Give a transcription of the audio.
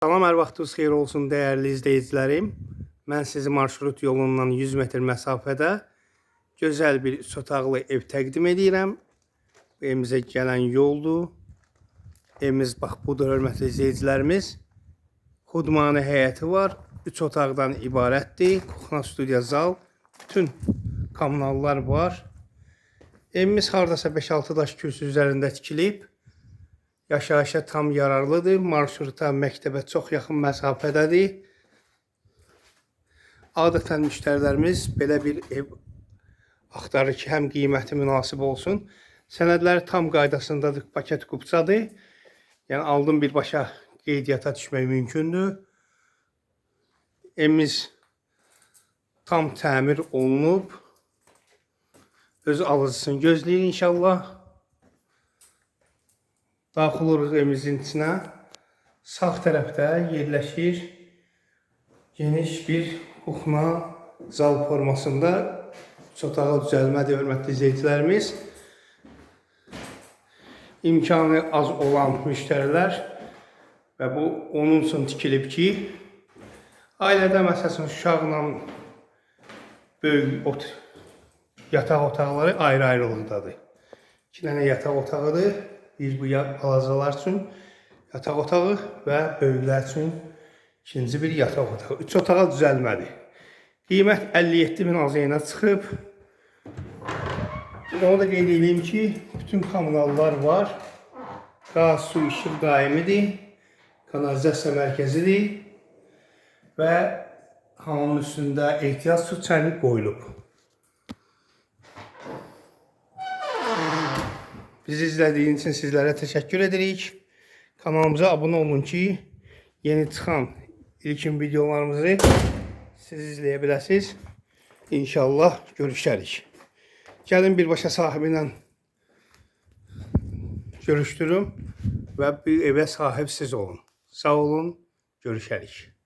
Salam, hər vaxtınız xeyir olsun dəyərli izləyicilərim. Mən sizi marşrut yolundan 100 metr məsafədə gözəl bir üç otaqlı ev təqdim edirəm. Bu evimizə gələn yoldur. Evimiz bax budur, hörmətli izləyicilərimiz. Xudmani həyəti var. 3 otaqdan ibarətdir. Kuxna, studiya, zal. Bütün kommunallar var. Evimiz hardasa 5-6 daş kürsü üzərində tikilib. Yaşayışa tam yararlıdır. Marşruta, məktəbə çox yaxın məsafədədir. Adətən müştərilərimiz belə bir ev axtarır ki, həm qiyməti münasib olsun. Sənədləri tam qaydasındadır, paket kupçadır. Yəni aldım birbaşa qeydiyyata düşmək mümkündür. Evimiz tam təmir olunub. Öz alıcısını gözləyir inşallah. Daxil oluruq evimizin içinə. Sağ tərəfdə yerləşir geniş bir kuxna zal formasında üç otağa düzəlmədir, hörmətli izləyicilərimiz. İmkanı az olan müştərilər və bu onun üçün tikilib ki, ailədə məsəl üçün uşaqla böyük yataq otaqları ayrı-ayrılıqdadır. 2 dənə yataq otağıdır. Bir bu balacalar üçün yataq otağı və böyüklər üçün ikinci bir yataq otağı. 3 otağa düzəlmədi. Qiymət 57 min azayına çıxıb. Onu da qeyd edeyim ki, bütün kommunallar var. Qaz, su, işıq daimidir. Kanalizasiya mərkəzidir. Və hamamın üstündə ehtiyat su çaynik qoyulub. Bizi izlədiyiniz üçün sizlərə təşəkkür edirik. Kanalımıza abunə olun ki, yeni çıxan ilkin videolarımızı siz izləyə biləsiniz. İnşallah görüşərik. Gəlin birbaşa sahibi ilə görüşdürüm və bu evə sahib siz olun. Sağ olun, görüşərik.